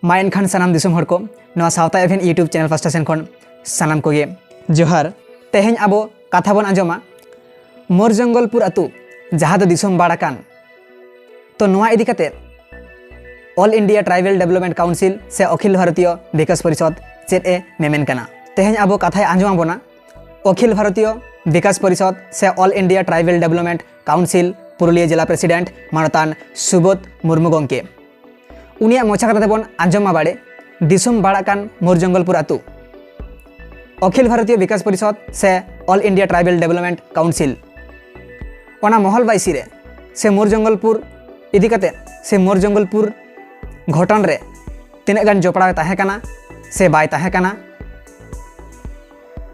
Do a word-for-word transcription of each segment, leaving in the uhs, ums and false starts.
ᱢᱟ ᱮᱱᱠᱷᱟᱱ ᱥᱟᱱᱟᱢ ᱫᱤᱥᱚᱢ ᱦᱚᱲ ᱠᱚ, ᱱᱚᱣᱟ ᱥᱟᱶᱛᱟ ᱮᱵᱷᱮᱱ YouTube ᱪᱮᱱᱮᱞ ᱯᱟᱥᱴᱟ ᱥᱮᱱ ᱠᱷᱚᱱ ᱥᱟᱱᱟᱢ ᱠᱚᱜᱮ ᱡᱚᱦᱟᱨ᱾ ᱛᱮᱦᱮᱧ ᱟᱵᱚ ᱠᱟᱛᱷᱟ ᱵᱚᱱ ᱟᱸᱡᱚᱢᱟ ᱢᱳᱨ ᱡᱚᱝᱜᱚᱞᱯᱩᱨ ᱟᱹᱛᱩ, ᱡᱟᱦᱟᱸ ᱫᱚ ᱫᱤᱥᱚᱢ ᱵᱟᱲ ᱟᱠᱟᱱ᱾ ᱛᱚ, ᱱᱚᱣᱟ ᱤᱫᱤ ᱠᱟᱛᱮ All India Tribal Development Council ᱥᱮ ᱚᱠᱷᱤᱞ ᱵᱷᱟᱨᱚᱛᱤᱭᱚ ᱵᱤᱠᱟᱥ ᱯᱚᱨᱤᱥᱚᱫᱽ ᱪᱮᱫ ᱮ ᱢᱮᱢᱮᱱ ᱠᱟᱱᱟ? ᱛᱮᱦᱮᱧ ᱟᱵᱚ ᱠᱟᱛᱷᱟᱭ ᱟᱸᱡᱚᱢ ᱟᱵᱚᱱᱟ ᱚᱠᱷᱤᱞ ᱵᱷᱟᱨᱚᱛᱤᱭᱚ ᱵᱤᱠᱟᱥ ᱯᱚᱨᱤᱥᱚᱫᱽ ᱥᱮ All India Tribal Development Council Purulia ᱡᱮᱞᱟ ᱯᱨᱮᱥᱤᱰᱮᱱᱴ ᱢᱟᱱᱚᱛᱟᱱ ᱥᱩᱵᱳᱫᱷ ᱢᱩᱨᱢᱩ ᱜᱚᱢᱠᱮ᱾ ᱩᱱᱤᱭᱟᱜ ᱢᱚᱪᱟ ᱠᱟᱛᱷᱟ ᱛᱮᱵᱚᱱ ᱟᱸᱡᱚᱢ ᱢᱟ ᱵᱟᱲᱮ, ᱫᱤᱥᱚᱢ ᱵᱟᱲᱟᱜ ᱠᱟᱱ ᱢᱳᱨ ᱡᱚᱝᱜᱚᱞᱯᱩᱨ ᱟᱹᱛᱩ᱾ ᱚᱠᱷᱤᱞ ᱵᱷᱟᱨᱚᱛᱤᱭᱚ ᱵᱤᱠᱟᱥ ᱯᱚᱨᱤᱥᱚᱫᱽ ᱥᱮ All India Tribal Development Council, ᱚᱱᱟ ᱢᱚᱦᱚᱞ ᱵᱟᱭᱥᱤ ᱨᱮ ᱥᱮ ᱢᱳᱨ ᱡᱚᱝᱜᱚᱞᱯᱩᱨ ᱤᱫᱤ ᱠᱟᱛᱮ ᱥᱮ ᱢᱳᱨ ᱡᱚᱝᱜᱚᱞᱯᱩᱨ ᱜᱷᱚᱴᱚᱱ ᱨᱮ ᱛᱤᱱᱟᱹᱜ ᱜᱟᱱ ᱡᱚᱯᱲᱟᱣ ᱮ ᱛᱟᱦᱮᱸ ᱠᱟᱱᱟ ᱥᱮ ᱵᱟᱭ ᱛᱟᱦᱮᱸ ᱠᱟᱱᱟ,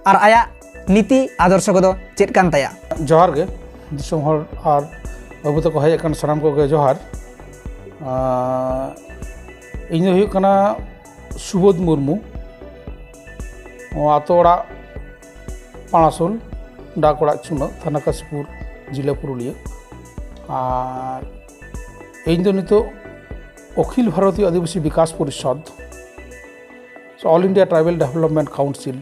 ᱟᱨ ᱟᱭᱟᱜ ᱱᱤᱛᱤ ᱟᱫᱚᱨᱥᱚ ᱠᱚᱫᱚ ᱪᱮᱫ ᱠᱟᱱ ᱛᱟᱭᱟ? ᱡᱚᱦᱟᱨ ᱜᱮ, ᱫᱤᱥᱚᱢ ᱦᱚᱲ ᱟᱨ ᱵᱟᱹᱵᱩ ᱛᱟᱠᱚ ᱦᱮᱡ ᱟᱠᱟᱱ ᱥᱟᱱᱟᱢ ᱠᱚᱜᱮ ᱡᱚᱦᱟᱨ᱾ ᱟᱨ ᱤᱧ ᱫᱚ ᱦᱩᱭᱩᱜ ᱠᱟᱱᱟ ᱥᱩᱵᱳᱫᱷ ᱢᱩᱨᱢᱩ᱾ ᱱᱚᱣᱟ ᱟᱛᱳ ᱚᱲᱟᱜ ᱯᱟᱲᱟᱥᱳᱞ, ᱰᱟᱠ ᱚᱲᱟᱜ ᱪᱩᱱᱟᱹ, ᱛᱷᱟᱱᱟ ᱠᱟᱥᱤᱯᱩᱨ, ᱡᱮᱞᱟ ᱯᱩᱨᱩᱞᱤᱭᱟᱹ᱾ ᱟᱨ ᱤᱧ ᱫᱚ ᱱᱤᱛᱚᱜ ᱚᱠᱷᱤᱞ ᱵᱷᱟᱨᱚᱛᱤᱭᱚ ᱟᱹᱫᱤᱵᱟᱹᱥᱤ ᱵᱤᱠᱟᱥ ᱯᱚᱨᱤᱥᱚᱫᱽ, All India Tribal Development Council,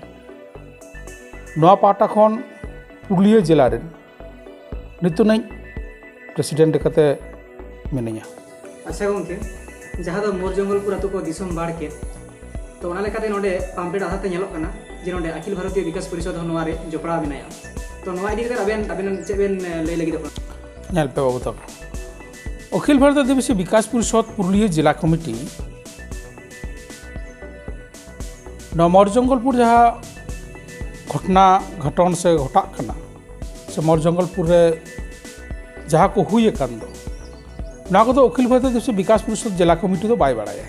ᱱᱚᱣᱟ ᱯᱟᱦᱴᱟ ᱠᱷᱚᱱ ᱯᱩᱨᱩᱞᱤᱭᱟᱹ ᱡᱮᱞᱟ ᱨᱮᱱ ᱱᱤᱛᱚᱜ ᱤᱧ ᱯᱨᱮᱥᱤᱰᱮᱱᱴ ᱞᱮᱠᱟᱛᱮ ᱢᱤᱱᱟᱹᱧᱟ᱾ ᱟᱪᱪᱷᱟ ᱜᱚᱢᱠᱮ, ᱡᱟᱦᱟᱸ ᱫᱚ ᱢᱳᱨ ᱡᱚᱝᱜᱚᱞᱯᱩᱨ ᱟᱹᱛᱩ ᱠᱚ ᱫᱤᱥᱚᱢ ᱵᱟᱲ ᱠᱮᱫ, ᱛᱚ ᱚᱱᱟ ᱞᱮᱠᱟᱛᱮ ᱱᱚᱰᱮ ᱯᱟᱢᱯᱞᱮᱴ ᱟᱫᱷᱟᱨ ᱛᱮ ᱧᱮᱞᱚᱜ ᱠᱟᱱᱟ ᱡᱮ ᱱᱚᱰᱮ ᱚᱠᱷᱤᱞ ᱵᱷᱟᱨᱚᱛᱤᱭᱚ ᱵᱤᱠᱟᱥ ᱯᱚᱨᱤᱥᱚᱫᱽ ᱦᱚᱸ ᱱᱚᱣᱟ ᱨᱮ ᱡᱚᱯᱲᱟᱣ ᱢᱮᱱᱟᱭᱟ᱾ ᱛᱚ ᱱᱚᱣᱟ ᱤᱫᱤ ᱠᱟᱛᱮ ᱟᱵᱮᱱ, ᱟᱵᱮᱱ ᱪᱮᱫ ᱵᱮᱱ, ᱮ, ᱞᱟᱹᱭ ᱞᱟᱹᱜᱤᱫᱚᱜ ᱠᱟᱱᱟ? ᱧᱮᱞ ᱯᱮ ᱵᱟᱹᱵᱩ ᱛᱟᱠᱚ, ᱚᱠᱷᱤᱞ ᱵᱷᱟᱨᱚᱛ ᱟᱹᱫᱤᱵᱟᱹᱥᱤ ᱵᱤᱠᱟᱥ ᱯᱚᱨᱤᱥᱚᱫᱽ ᱯᱩᱨᱩᱞᱤᱭᱟᱹ ᱡᱮᱞᱟ ᱠᱚᱢᱤᱴᱤ ᱱᱚᱣᱟ ᱢᱳᱨ ᱡᱚᱝᱜᱚᱞᱯᱩᱨ ᱡᱟᱦᱟᱸ ᱜᱷᱚᱴᱚᱱᱟ ᱜᱷᱚᱴᱚᱱ ᱥᱮ ᱜᱷᱚᱴᱟᱜ ᱠᱟᱱᱟ, ᱥᱮ ᱢᱳᱨ ᱡᱚᱝᱜᱚᱞᱯᱩᱨ ᱨᱮ ᱡᱟᱦᱟᱸ ᱠᱚ ᱦᱩᱭ ᱟᱠᱟᱱ ᱫᱚ, ᱱᱚᱣᱟ ᱠᱚᱫᱚ ᱚᱠᱷᱤᱞ ᱵᱷᱟᱨᱚᱛᱤᱭᱚ ᱟᱹᱫᱤᱵᱟᱹᱥᱤ ᱵᱤᱠᱟᱥ ᱯᱚᱨᱤᱥᱚᱫᱽ ᱡᱮᱞᱟ ᱠᱚᱢᱤᱴᱤ ᱫᱚ ᱵᱟᱭ ᱵᱟᱲᱟᱭᱟ᱾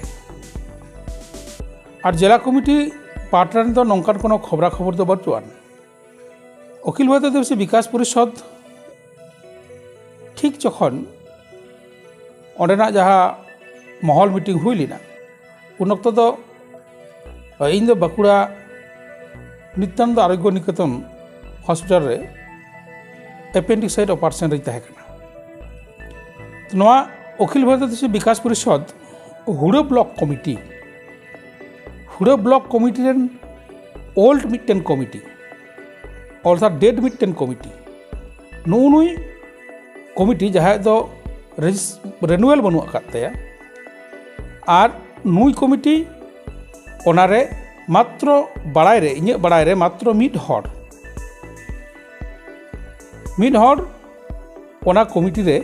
ᱟᱨ ᱡᱮᱞᱟ ᱠᱚᱢᱤᱴᱤ ᱯᱟᱦᱴᱟ ᱨᱮᱱ ᱫᱚ ᱱᱚᱝᱠᱟᱱ ᱠᱳᱱᱳ ᱠᱷᱚᱵᱽᱨᱟ ᱠᱷᱚᱵᱚᱨ ᱫᱚ ᱵᱟᱹᱪᱩᱜ ᱟᱱ᱾ ᱚᱠᱷᱤᱞ ᱵᱷᱟᱨᱚᱛᱤᱭᱚ ᱟᱹᱫᱤᱵᱟᱹᱥᱤ ᱵᱤᱠᱟᱥ ᱯᱚᱨᱤᱥᱚᱫᱽ ᱴᱷᱤᱠ ᱡᱚᱠᱷᱚᱱ ᱚᱸᱰᱮᱱᱟᱜ ᱡᱟᱦᱟᱸ ᱢᱚᱦᱚᱞ ᱢᱤᱴᱤᱝ ᱦᱩᱭ ᱞᱮᱱᱟ, ᱩᱱ ᱚᱠᱛᱚ ᱫᱚ ᱤᱧ ᱫᱚ ᱵᱟᱸᱠᱩᱲᱟ ᱱᱤᱛᱭᱟᱱᱚᱱᱫ ᱟᱨᱳᱜᱽᱭᱚ ᱱᱤᱠᱮᱛᱚᱱ ᱦᱚᱥᱯᱤᱴᱟᱞ ᱨᱮ ᱮᱯᱮᱱᱰᱤᱠᱥᱟᱭᱤᱴ ᱚᱯᱟᱨᱮᱥᱚᱱ ᱨᱮᱧ ᱛᱟᱦᱮᱸ ᱠᱟᱱᱟ᱾ ᱱᱚᱣᱟ ᱚᱠᱷᱤᱞ ᱵᱷᱟᱨᱚᱛᱤᱭᱚ ᱵᱤᱠᱟᱥ ᱯᱚᱨᱤᱥᱚᱫᱽ ᱦᱩᱲᱟᱹ ᱵᱞᱚᱠ ᱠᱚᱢᱤᱴᱤ, ᱦᱩᱲᱟᱹ ᱵᱞᱚᱠ ᱠᱚᱢᱤᱴᱤ ᱨᱮᱱ ᱳᱞᱰ ᱢᱤᱫᱴᱮᱱ ᱠᱚᱢᱤᱴᱤ, ᱚᱨᱛᱷᱟᱛ ᱰᱮᱰ ᱢᱤᱫᱴᱮᱱ ᱠᱚᱢᱤᱴᱤ, ᱱᱩᱜᱼᱩ ᱱᱩᱭ ᱠᱚᱢᱤᱴᱤ ᱡᱟᱦᱟᱸᱭ ᱫᱚ ᱨᱮᱱᱩᱣᱮᱞ ᱵᱟᱹᱱᱩᱜ ᱟᱠᱟᱫ ᱛᱟᱭᱟ, ᱟᱨ ᱱᱩᱭ ᱠᱚᱢᱤᱴᱤ ᱚᱱᱟᱨᱮ ᱢᱟᱛᱨᱚ ᱵᱟᱲᱟᱭ ᱨᱮ, ᱤᱧᱟᱹᱜ ᱵᱟᱲᱟᱭ ᱨᱮ ᱢᱟᱛᱨᱚ ᱢᱤᱫ ᱦᱚᱲ, ᱢᱤᱫ ᱦᱚᱲ ᱚᱱᱟ ᱠᱚᱢᱤᱴᱤ ᱨᱮ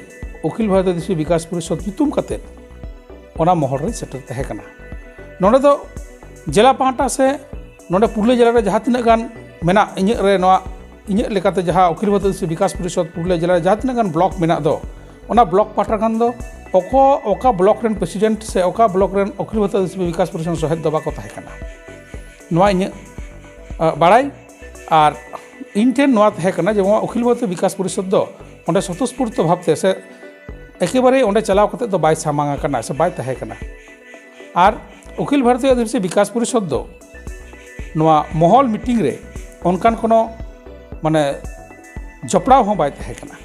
ᱚᱠᱷᱤᱞ ᱵᱷᱟᱨᱚᱛᱤᱭᱚ ᱟᱹᱫᱤᱵᱟᱹᱥᱤ ᱵᱤᱠᱟᱥ ᱯᱚᱨᱤᱥᱚᱫᱽ ᱧᱩᱛᱩᱢ ᱠᱟᱛᱮᱫ ᱚᱱᱟ ᱢᱚᱦᱚᱞ ᱨᱮ ᱥᱮᱴᱮᱨ ᱛᱟᱦᱮᱸ ᱠᱟᱱᱟ᱾ ᱱᱚᱰᱮ ᱫᱚ ᱡᱮᱞᱟ ᱯᱟᱦᱴᱟ ᱥᱮ ᱱᱚᱰᱮ ᱯᱩᱨᱩᱞᱤᱭᱟᱹ ᱡᱮᱞᱟ ᱨᱮ ᱡᱟᱦᱟᱸ ᱛᱤᱱᱟᱹᱜ ᱜᱟᱱ ᱢᱮᱱᱟᱜ, ᱤᱧᱟᱹᱜ ᱨᱮ ᱱᱚᱣᱟ, ᱤᱧᱟᱹᱜ ᱞᱮᱠᱟᱛᱮ ᱡᱟᱦᱟᱸ ᱚᱠᱷᱤᱞ ᱵᱷᱟᱨᱚᱛᱤᱭᱚ ᱟᱹᱫᱤᱵᱟᱹᱥᱤ ᱵᱤᱠᱟᱥ ᱯᱚᱨᱤᱥᱚᱫᱽ ᱯᱩᱨᱩᱞᱤᱭᱟᱹ ᱡᱮᱞᱟ ᱨᱮ ᱡᱟᱦᱟᱸ ᱛᱤᱱᱟᱹᱜ ᱜᱟᱱ ᱵᱞᱚᱠ ᱢᱮᱱᱟᱜ ᱫᱚ, ᱚᱱᱟ ᱵᱞᱚᱠ ᱯᱟᱦᱴᱟ ᱠᱷᱚᱱ ᱫᱚ ᱚᱠᱚ-, ᱚᱠᱟ ᱵᱞᱚᱠ ᱨᱮᱱ ᱯᱨᱮᱥᱤᱰᱮᱱᱴ ᱥᱮ ᱚᱠᱟ ᱵᱞᱚᱠ ᱨᱮᱱ ᱚᱠᱷᱤᱞ ᱵᱷᱟᱨᱚᱛᱤᱭᱚ ᱟᱹᱫᱤᱵᱟᱹᱥᱤ ᱵᱤᱠᱟᱥ ᱯᱚᱨᱤᱥᱚᱫᱽ ᱥᱚᱦᱮᱫ ᱫᱚ ᱵᱟᱠᱚ ᱛᱟᱦᱮᱸ ᱠᱟᱱᱟ᱾ ᱱᱚᱣᱟ ᱤᱧᱟᱹᱜ, ᱟ, ᱵᱟᱲᱟᱭ᱾ ᱟᱨ ᱤᱧ ᱴᱷᱮᱱ ᱱᱚᱣᱟ ᱛᱟᱦᱮᱸ ᱠᱟᱱᱟ ᱡᱮ ᱱᱚᱣᱟ ᱚᱠᱷᱤᱞ ᱵᱷᱟᱨᱚᱛᱤᱭᱚ ᱵᱤᱠᱟᱥ ᱯᱚᱨᱤᱥᱚᱫᱽ ᱫᱚ ᱚᱸᱰᱮ ᱥᱚᱛᱚᱥᱯᱷᱩᱨᱛᱚ ᱵᱷᱟᱵᱽᱛᱮ ᱥᱮ ᱮᱠᱮᱵᱟᱨᱮ ᱚᱸᱰᱮ ᱪᱟᱞᱟᱣ ᱠᱟᱛᱮᱫ ᱫᱚ ᱵᱟᱭ ᱥᱟᱢᱟᱝ ᱟᱠᱟᱱᱟ ᱥᱮ ᱵᱟᱭ ᱛᱟᱦᱮᱸ ᱠᱟᱱᱟ᱾ ᱟᱨ ᱚᱠᱷᱤᱞ ᱵᱷᱟᱨᱚᱛᱤᱭᱚ ᱟᱹᱫᱤᱵᱟᱹᱥᱤ ᱵᱤᱠᱟᱥ ᱯᱚᱨᱤᱥᱚᱫᱽ ᱫᱚ ᱱᱚᱣᱟ ᱢᱚᱦᱚᱞ ᱢᱤᱴᱤᱝ ᱨᱮ ᱚᱱᱠᱟᱱ ᱠᱳᱱᱳ, ᱢᱟᱱᱮ, ᱡᱚᱯᱲᱟᱣ ᱦᱚᱸ ᱵᱟᱭ ᱛᱟᱦᱮᱸ ᱠᱟᱱᱟ᱾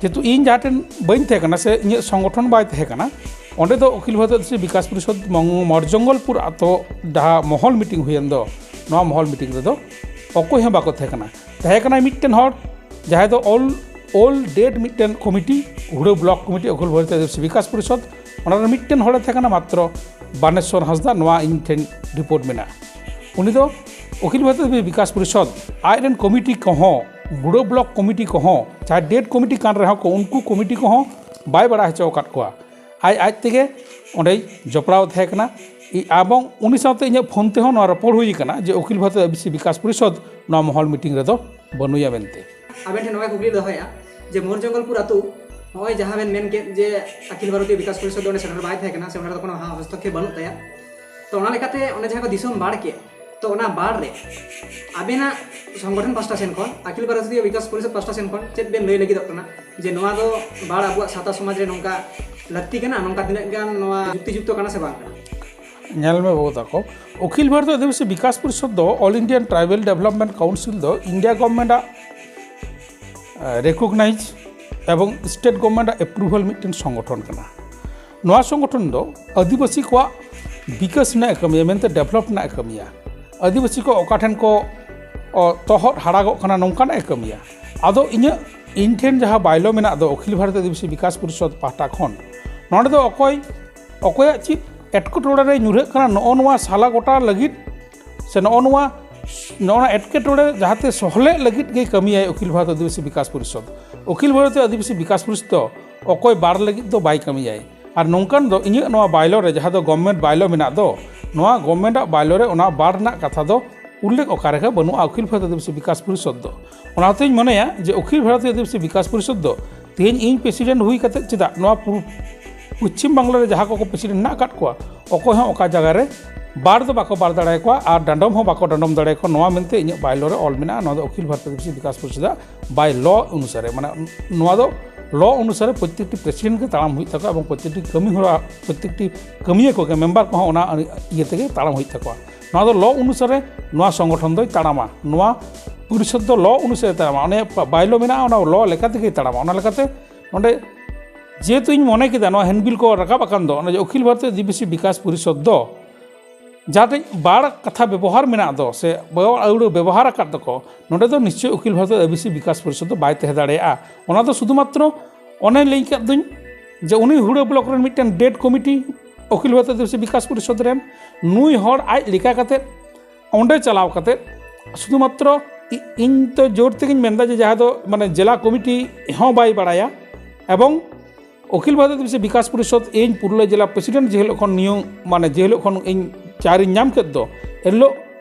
ᱡᱮᱦᱮᱛᱩ ᱤᱧ ᱡᱟᱦᱟᱸ ᱴᱷᱮᱱ ᱵᱟᱹᱧ ᱛᱟᱦᱮᱸ ᱠᱟᱱᱟ ᱥᱮ ᱤᱧᱟᱹᱜ ᱥᱚᱝᱜᱚᱴᱷᱚᱱ ᱵᱟᱭ ᱛᱟᱦᱮᱸ ᱠᱟᱱᱟ, ᱚᱸᱰᱮ ᱫᱚ ᱚᱠᱷᱤᱞ ᱵᱷᱟᱨᱚᱛᱤᱭᱚ ᱟᱹᱫᱤᱵᱟᱹᱥᱤ ᱵᱤᱠᱟᱥ ᱯᱚᱨᱤᱥᱚᱫᱽ ᱢᱚᱝ-, ᱢᱚᱨᱡᱚᱝᱜᱚᱞᱯᱩᱨ ᱟᱛᱳ ᱡᱟᱦᱟᱸ ᱢᱚᱦᱚᱞ ᱢᱤᱴᱤᱝ ᱦᱩᱭᱮᱱ ᱫᱚ, ᱱᱚᱣᱟ ᱢᱚᱦᱚᱞ ᱢᱤᱴᱤᱝ ᱨᱮᱫᱚ ᱚᱠᱚᱭ ᱦᱚᱸ ᱵᱟᱠᱚ ᱛᱟᱦᱮᱸ ᱠᱟᱱᱟ᱾ ᱛᱟᱦᱮᱸ ᱠᱟᱱᱟᱭ ᱢᱤᱫᱴᱮᱱ ᱦᱚᱲ, ᱡᱟᱦᱟᱸᱭ ᱫᱚ ᱚᱞ, ᱚᱞ ᱰᱮᱰ ᱢᱤᱫᱴᱮᱱ ᱠᱚᱢᱤᱴᱤ, ᱦᱩᱲᱟᱹ ᱵᱞᱚᱠ ᱠᱚᱢᱤᱴᱤ, ᱚᱠᱷᱤᱞ ᱵᱷᱟᱨᱚᱛᱤᱭᱚ ᱟᱹᱫᱤᱵᱟᱹᱥᱤ ᱵᱤᱠᱟᱥ ᱯᱚᱨᱤᱥᱚᱫᱽ, ᱚᱱᱟ ᱨᱮ ᱢᱤᱫᱴᱮᱱ ᱦᱚᱲᱮ ᱛᱟᱦᱮᱸ ᱠᱟᱱᱟ ᱢᱟᱛᱨᱚ, ᱵᱟᱱᱮᱥᱣᱚᱨ ᱦᱟᱸᱥᱫᱟ, ᱱᱚᱣᱟ ᱤᱧ ᱴᱷᱮᱱ ᱨᱤᱯᱳᱨᱴ ᱢᱮᱱᱟᱜᱼᱟ᱾ ᱩᱱᱤ ᱫᱚ ᱚᱠᱷᱤᱞ ᱵᱷᱟᱨᱚᱛᱤᱭᱚ ᱟᱹᱫᱤᱵᱟᱹᱥᱤ ᱵᱤᱠᱟᱥ ᱯᱚᱨᱤᱥᱚᱫᱽ, ᱟᱡ ᱨᱮᱱ ᱠᱚᱢᱤᱴᱤ ᱠᱚᱦᱚᱸ, ᱦᱩᱲᱟᱹ ᱵᱞᱚᱠ ᱠᱚᱢᱤᱴᱤ ᱠᱚᱦᱚᱸ, ᱡᱟᱦᱟᱸᱭ ᱰᱮᱰ ᱠᱚᱢᱤᱴᱤ ᱠᱟᱱ ᱨᱮᱦᱚᱸ ᱠᱚ, ᱩᱱᱠᱩ ᱠᱚᱢᱤᱴᱤ ᱠᱚᱦᱚᱸ ᱵᱟᱭ ᱵᱟᱲᱟᱭ ᱦᱚᱪᱚ ᱟᱠᱟᱫ ᱠᱚᱣᱟ᱾ ᱟᱡ ᱟᱡ ᱛᱮᱜᱮ ᱚᱸᱰᱮᱭ ᱡᱚᱯᱲᱟᱣ ᱛᱟᱦᱮᱸ ᱠᱟᱱᱟ᱾ ᱤ-, ᱮᱵᱚᱝ ᱩᱱᱤ ᱥᱟᱶᱛᱮ ᱤᱧᱟᱹᱜ ᱯᱷᱳᱱ ᱛᱮᱦᱚᱸ ᱱᱚᱣᱟ ᱨᱚᱯᱚᱲ ᱦᱩᱭ ᱟᱠᱟᱱᱟ ᱡᱮ ᱚᱠᱷᱤᱞ ᱵᱷᱟᱨᱚᱛᱤᱭᱚ ᱟᱹᱫᱤᱵᱟᱹᱥᱤ ᱵᱤᱠᱟᱥ ᱯᱚᱨᱤᱥᱚᱫᱽ ᱱᱚᱣᱟ ᱢᱚᱦᱚᱞ ᱢᱤᱴᱤᱝ ᱨᱮᱫᱚ ᱵᱟᱹᱱᱩᱭᱟ ᱢᱮᱱᱛᱮ᱾ ᱟᱵᱮᱱ ᱴᱷᱮᱱ ᱱᱚᱣᱟ ᱠᱩᱠᱞᱤ ᱫᱚᱦᱚᱭᱮᱫᱼᱟ ᱡᱮ ᱢᱳᱨ ᱡᱚᱝᱜᱚᱞᱯᱩᱨ ᱟᱹᱛᱩ, ᱱᱚᱜᱼᱚᱭ ᱡᱟᱦᱟᱸ ᱵᱮᱱ ᱢᱮᱱ ᱠᱮᱫ ᱡᱮ ᱟᱹᱠᱷᱤᱞ ᱵᱷᱟᱨᱚᱛᱤᱭᱚ ᱵᱤᱠᱟᱥ ᱯᱚᱨᱤᱥᱚᱫᱽ ᱫᱚ ᱚᱸᱰᱮ ᱥᱮᱴᱮᱨ ᱵᱟᱭ ᱛᱟᱦᱮᱸ ᱠᱟᱱᱟ ᱥᱮ ᱚᱸᱰᱮ ᱫᱚ ᱠᱳᱱᱳ ᱦᱟ-, ᱦᱚᱥᱛᱚᱠᱠᱷᱮᱯ ᱵᱟᱹᱱᱩᱜ ᱛᱟᱭᱟ, ᱛᱚ ᱚᱱᱟ ᱞᱮᱠᱟᱛᱮ ᱚᱸᱰᱮ ᱡᱟᱦᱟᱸ ᱠᱚ ᱫᱤᱥᱚᱢ ᱵᱟᱲ ᱠᱮᱫ, ᱛᱚ ᱚᱱᱟ ᱵᱟᱲ ᱨᱮ ᱟᱵᱮᱱᱟᱜ ᱥᱚᱝᱜᱚᱴᱷᱚᱱ ᱯᱟᱥᱴᱟ ᱥᱮᱱ ᱠᱷᱚᱱ, ᱟᱹᱠᱷᱤᱞ ᱵᱷᱟᱨᱚᱛᱤᱭᱚ ᱵᱤᱠᱟᱥ ᱯᱚᱨᱤᱥᱚᱫᱽ ᱯᱟᱥᱴᱟ ᱥᱮᱱ ᱠᱷᱚᱱ ᱪᱮᱫ ᱵᱮᱱ ᱞᱟᱹᱭ ᱞᱟᱹᱜᱤᱫᱚᱜ ᱠᱟᱱᱟ ᱡᱮ ᱱᱚᱣᱟ ᱫᱚ ᱵᱟᱲ ᱟᱵᱚᱣᱟᱜ ᱥᱟᱶᱛᱟ ᱥᱚᱢᱟᱡᱽ ᱨᱮ ᱱᱚᱝᱠᱟ ᱞᱟᱹᱠᱛᱤ ᱠᱟᱱᱟ, ᱱᱚᱝᱠᱟ ᱛᱤᱱᱟᱹᱜ ᱜᱟᱱ ᱱᱚᱣᱟ ᱡᱩᱠᱛᱤᱡᱩᱠᱛᱚ ᱠᱟᱱᱟ ᱥᱮ ᱵᱟᱝ ᱠᱟᱱᱟ? ᱧᱮᱞ ᱢᱮ ᱵᱟᱹᱵᱩ ᱛᱟᱠᱚ, ᱚᱠᱷᱤᱞ ᱵᱷᱟᱨᱚᱛᱤᱭᱚ ᱟᱹᱫᱤᱵᱟᱹᱥᱤ ᱵᱤᱠᱟᱥ ᱯᱚᱨᱤᱥᱚᱫᱽ ᱫᱚ All Indian Tribal Development Council ᱫᱚ ᱤᱱᱰᱤᱭᱟ ᱜᱚᱵᱷᱚᱨᱱᱢᱮᱱᱴ ᱟᱜ, ᱮ, ᱨᱮᱠᱚᱜᱱᱟᱭᱤᱡᱽ ᱮᱵᱚᱝ ᱥᱴᱮᱴ ᱜᱚᱵᱷᱚᱨᱱᱢᱮᱱᱴ ᱟᱜ ᱮᱯᱨᱩᱵᱷᱟᱞ ᱢᱤᱫᱴᱮᱱ ᱥᱚᱝᱜᱚᱴᱷᱚᱱ ᱠᱟᱱᱟ᱾ ᱱᱚᱣᱟ ᱥᱚᱝᱜᱚᱴᱷᱚᱱ ᱫᱚ ᱟᱹᱫᱤᱵᱟᱹᱥᱤ ᱠᱚᱣᱟᱜ ᱵᱤᱠᱟᱥ ᱨᱮᱱᱟᱜ ᱮ ᱠᱟᱹᱢᱤᱭᱟ, ᱢᱮᱱᱛᱮ ᱰᱮᱵᱷᱞᱚᱯ ᱨᱮᱱᱟᱜ ᱮ ᱠᱟᱹᱢᱤᱭᱟ᱾ ᱟᱹᱫᱤᱵᱟᱹᱥᱤ ᱠᱚ ᱚᱠᱟ ᱴᱷᱮᱱ ᱠᱚ, ᱚ, ᱛᱚᱦᱚᱫ ᱦᱟᱨᱟᱜᱚᱜ ᱠᱟᱱᱟ, ᱱᱚᱝᱠᱟᱱᱟᱜ ᱮ ᱠᱟᱹᱢᱤᱭᱟ᱾ ᱟᱫᱚ ᱤᱧᱟᱹᱜ, ᱤᱧ ᱴᱷᱮᱱ ᱡᱟᱦᱟᱸ ᱵᱟᱭᱞᱚ ᱢᱮᱱᱟᱜ ᱫᱚ ᱚᱠᱷᱤᱞ ᱵᱷᱟᱨᱚᱛᱤᱭᱚ ᱟᱹᱫᱤᱵᱟᱹᱥᱤ ᱵᱤᱠᱟᱥ ᱯᱚᱨᱤᱥᱚᱫᱽ ᱯᱟᱦᱴᱟ ᱠᱷᱚᱱ, ᱱᱚᱰᱮ ᱫᱚ ᱚᱠᱚᱭ, ᱚᱠᱚᱭᱟᱜ ᱪᱮᱫ ᱮᱴᱠᱮᱴᱚᱬᱮ ᱨᱮ ᱧᱩᱨᱦᱟᱹᱜ ᱠᱟᱱᱟ, ᱱᱚᱜᱼᱚ ᱱᱚᱣᱟ ᱥᱟᱞᱟ ᱜᱚᱴᱟ ᱞᱟᱹᱜᱤᱫ ᱥᱮ ᱱᱚᱜᱼᱚ ᱱᱚᱣᱟ, ᱱᱚᱜᱼᱚ ᱱᱚᱣᱟ ᱮᱴᱠᱮᱴᱚᱬᱮ ᱡᱟᱦᱟᱸᱛᱮ ᱥᱚᱦᱞᱮᱜ ᱞᱟᱹᱜᱤᱫ ᱜᱮᱭ ᱠᱟᱹᱢᱤᱭᱟᱭ ᱚᱠᱷᱤᱞ ᱵᱷᱟᱨᱚᱛᱤᱭᱚ ᱟᱹᱫᱤᱵᱟᱹᱥᱤ ᱵᱤᱠᱟᱥ ᱯᱚᱨᱤᱥᱚᱫᱽ᱾ ᱚᱠᱷᱤᱞ ᱵᱷᱟᱨᱚᱛᱤᱭᱚ ᱟᱹᱫᱤᱵᱟᱹᱥᱤ ᱵᱤᱠᱟᱥ ᱯᱚᱨᱤᱥᱚᱫᱽ ᱫᱚ ᱚᱠᱚᱭ ᱵᱟᱨ ᱞᱟᱹᱜᱤᱫ ᱫᱚ ᱵᱟᱭ ᱠᱟᱹᱢᱤᱭᱟᱭ᱾ ᱟᱨ ᱱᱚᱝᱠᱟᱱ ᱫᱚ ᱤᱧᱟᱹᱜ ᱱᱚᱣᱟ ᱵᱟᱭᱞᱚ ᱨᱮ, ᱡᱟᱦᱟᱸ ᱫᱚ ᱜᱚᱵᱷᱢᱮᱱᱴ ᱵᱟᱭᱞᱚ ᱢᱮᱱᱟᱜ ᱫᱚ, ᱱᱚᱣᱟ ᱜᱚᱵᱷᱢᱮᱱᱴ ᱟᱜ ᱵᱟᱭᱞᱚ ᱨᱮ ᱚᱱᱟ ᱵᱟᱨ ᱨᱮᱱᱟᱜ ᱠᱟᱛᱷᱟ ᱫᱚ ᱩᱞᱞᱮᱠᱷ ᱚᱠᱟ ᱨᱮᱜᱮ ᱵᱟᱹᱱᱩᱜᱼᱟ ᱚᱠᱷᱤᱞ ᱵᱷᱟᱨᱚᱛᱤᱭᱚ ᱟᱹᱫᱤᱵᱟᱹᱥᱤ ᱵᱤᱠᱟᱥ ᱯᱚᱨᱤᱥᱚᱫᱽ ᱫᱚ᱾ ᱚᱱᱟ ᱦᱚᱛᱮᱧ ᱢᱚᱱᱮᱭᱟ ᱡᱮ ᱚᱠᱷᱤᱞ ᱵᱷᱟᱨᱚᱛᱤᱭᱚ ᱟᱹᱫᱤᱵᱟᱹᱥᱤ ᱵᱤᱠᱟᱥ ᱯᱚᱨᱤᱥᱚᱫᱽ ᱫᱚ ᱛᱮᱦᱮᱧ ᱤᱧ ᱯᱨᱮᱥᱤᱰᱮᱱᱴ ᱦᱩᱭ ᱠᱟᱛᱮ ᱪᱮᱫᱟᱜ ᱱᱚᱣᱟ ᱯᱩ-, ᱯᱚᱪᱷᱤᱢ ᱵᱟᱝᱞᱟ ᱨᱮ ᱡᱟᱦᱟᱸ ᱠᱚᱠᱚ ᱯᱨᱮᱥᱤᱰᱮᱱᱴ ᱢᱮᱱᱟᱜ ᱟᱠᱟᱫ ᱠᱚᱣᱟ, ᱚᱠᱚᱭ ᱦᱚᱸ ᱚᱠᱟ ᱡᱟᱭᱜᱟ ᱨᱮ ᱵᱟᱨ ᱫᱚ ᱵᱟᱠᱚ ᱵᱟᱨ ᱫᱟᱲᱮᱭᱟᱠᱚᱣᱟ ᱟᱨ ᱰᱟᱸᱰᱚᱢ ᱦᱚᱸ ᱵᱟᱠᱚ ᱰᱟᱸᱰᱚᱢ ᱫᱟᱲᱮᱭᱟᱠᱚᱣᱟ, ᱱᱚᱣᱟ ᱢᱮᱱᱛᱮ ᱤᱧᱟᱹᱜ ᱵᱟᱭᱞᱚ ᱨᱮ ᱚᱞ ᱢᱮᱱᱟᱜᱼᱟ᱾ ᱱᱚᱣᱟ ᱫᱚ ᱚᱠᱷᱤᱞ ᱵᱷᱟᱨᱚᱛᱤᱭᱚ ᱟᱹᱫᱤᱵᱟᱹᱥᱤ ᱵᱤᱠᱟᱥ ᱯᱚᱨᱤᱥᱚᱫᱟᱜ ᱵᱟᱭᱞᱚ ᱚᱱᱩᱥᱟᱨᱮ, ᱢᱟᱱᱮ ᱱᱚᱣᱟ ᱫᱚ ᱞᱚ ᱚᱱᱩᱥᱟᱨᱮ ᱯᱨᱚᱛᱛᱮᱠᱴᱤ ᱯᱨᱮᱥᱤᱰᱮᱱᱴ ᱜᱮ ᱛᱟᱲᱟᱢ ᱦᱩᱭᱩᱜ ᱛᱟᱠᱚᱣᱟ ᱮᱵᱚᱝ ᱯᱨᱚᱛᱛᱮᱠᱴᱤ ᱠᱟᱹᱢᱤ ᱦᱚᱨᱟ, ᱯᱨᱚᱛᱛᱮᱠᱴᱤ ᱠᱟᱹᱢᱤᱭᱟᱹ ᱠᱚᱜᱮ, ᱢᱮᱢᱵᱟᱨ ᱠᱚᱦᱚᱸ ᱚᱱᱟ ᱤᱭᱟᱹ ᱛᱮᱜᱮ ᱛᱟᱲᱟᱢ ᱦᱩᱭᱩᱜ ᱛᱟᱠᱚᱣᱟ᱾ ᱱᱚᱣᱟ ᱫᱚ ᱞᱚ ᱚᱱᱩᱥᱟᱨᱮ ᱱᱚᱣᱟ ᱥᱚᱝᱜᱚᱴᱷᱚᱱ ᱫᱚᱭ ᱛᱟᱲᱟᱢᱟ, ᱱᱚᱣᱟ ᱯᱚᱨᱤᱥᱚᱫᱽ ᱫᱚ ᱞᱚ ᱚᱱᱩᱥᱟᱨᱮ ᱛᱟᱲᱟᱢᱟ᱾ ᱚᱱᱮ ᱵᱟᱭᱞᱚ ᱢᱮᱱᱟᱜᱼᱟ, ᱚᱱᱟ ᱞᱚ ᱞᱮᱠᱟ ᱛᱮᱜᱮᱭ ᱛᱟᱲᱟᱢᱟ᱾ ᱚᱱᱟ ᱞᱮᱠᱟᱛᱮ ᱱᱚᱰᱮ ᱡᱮᱦᱮᱛᱩ ᱤᱧ ᱢᱚᱱᱮ ᱠᱮᱫᱟ ᱱᱚᱣᱟ ᱦᱮᱱᱰᱵᱤᱞ ᱠᱚ ᱨᱟᱠᱟᱵ ᱟᱠᱟᱱ ᱫᱚ, ᱚᱱᱟ ᱡᱮ ᱚᱠᱷᱤᱞ ᱵᱷᱟᱨᱚᱛᱤᱭᱚ ᱟᱹᱫᱤᱵᱟᱹᱥᱤ ᱵᱤᱠᱟᱥ ᱯᱚᱨᱤᱥᱚᱫᱽ ᱫᱚ ᱡᱟᱦᱟᱸ ᱴᱷᱮᱡ ᱵᱟᱲ ᱠᱟᱛᱷᱟ ᱵᱮᱵᱚᱦᱟᱨ ᱢᱮᱱᱟᱜ ᱫᱚ ᱥᱮ ᱵᱟᱲ ᱟᱹᱣᱲᱟᱹ ᱵᱮᱵᱚᱦᱟᱨ ᱟᱠᱟᱫ ᱫᱚᱠᱚ, ᱱᱚᱰᱮ ᱫᱚ ᱱᱤᱥᱪᱚᱭ ᱚᱠᱷᱤᱞ ᱵᱷᱟᱨᱚᱛᱤᱭᱚ ᱟᱹᱫᱤᱵᱟᱹᱥᱤ ᱵᱤᱠᱟᱥ ᱯᱚᱨᱤᱥᱚᱫᱽ ᱫᱚ ᱵᱟᱭ ᱛᱟᱦᱮᱸ ᱫᱟᱲᱮᱭᱟᱜᱼᱟ᱾ ᱚᱱᱟ ᱫᱚ ᱥᱩᱫᱷᱩ ᱢᱟᱛᱨᱚ ᱚᱱᱮ ᱞᱟᱹᱭ ᱠᱟᱫ ᱫᱩᱧ ᱡᱮ ᱩᱱᱤ ᱦᱩᱲᱟᱹ ᱵᱞᱚᱠ ᱨᱮᱱ ᱢᱤᱫᱴᱮᱱ ᱰᱮᱰ ᱠᱚᱢᱤᱴᱤ ᱚᱠᱷᱤᱞ ᱵᱷᱟᱨᱚᱛᱤᱭᱚ ᱟᱹᱫᱤᱵᱟᱹᱥᱤ ᱵᱤᱠᱟᱥ ᱯᱚᱨᱤᱥᱚᱫᱽ ᱨᱮᱱ, ᱱᱩᱭ ᱦᱚᱲ ᱟᱡ ᱞᱮᱠᱟ ᱠᱟᱛᱮ ᱚᱸᱰᱮ ᱪᱟᱞᱟᱣ ᱠᱟᱛᱮ ᱥᱩᱫᱷᱩ ᱢᱟᱛᱨᱚ ᱤ-, ᱤᱧ ᱛᱚ ᱡᱳᱨ ᱛᱮᱜᱮᱧ ᱢᱮᱱᱫᱟ ᱡᱮ ᱡᱟᱦᱟᱸ ᱫᱚ ᱢᱟᱱᱮ ᱡᱮᱞᱟ ᱠᱚᱢᱤᱴᱤ ᱦᱚᱸ ᱵᱟᱭ ᱵᱟᱲᱟᱭᱟ ᱮᱵᱚᱝ ᱚᱠᱷᱤᱞ ᱵᱷᱟᱨᱚᱛᱤᱭᱚ ᱟᱹᱫᱤᱵᱟᱹᱥᱤ ᱵᱤᱠᱟᱥ ᱯᱚᱨᱤᱥᱚᱫᱽ ᱤᱧ ᱯᱩᱨᱩᱞᱤᱭᱟᱹ ᱡᱮᱞᱟ ᱯᱨᱮᱥᱤᱰᱮᱱᱴ ᱡᱮ ᱦᱤᱞᱳᱜ ᱠᱷᱚᱱ ᱱᱤᱭᱚᱢ, ᱢᱟᱱᱮ ᱡᱮ ᱦᱤᱞᱳᱜ ᱠᱷᱚᱱ ᱤᱧ ᱪᱟᱨ ᱤᱧ ᱧᱟᱢ ᱠᱮᱫ ᱫᱚ, ᱮᱱ ᱦᱤᱞᱳᱜ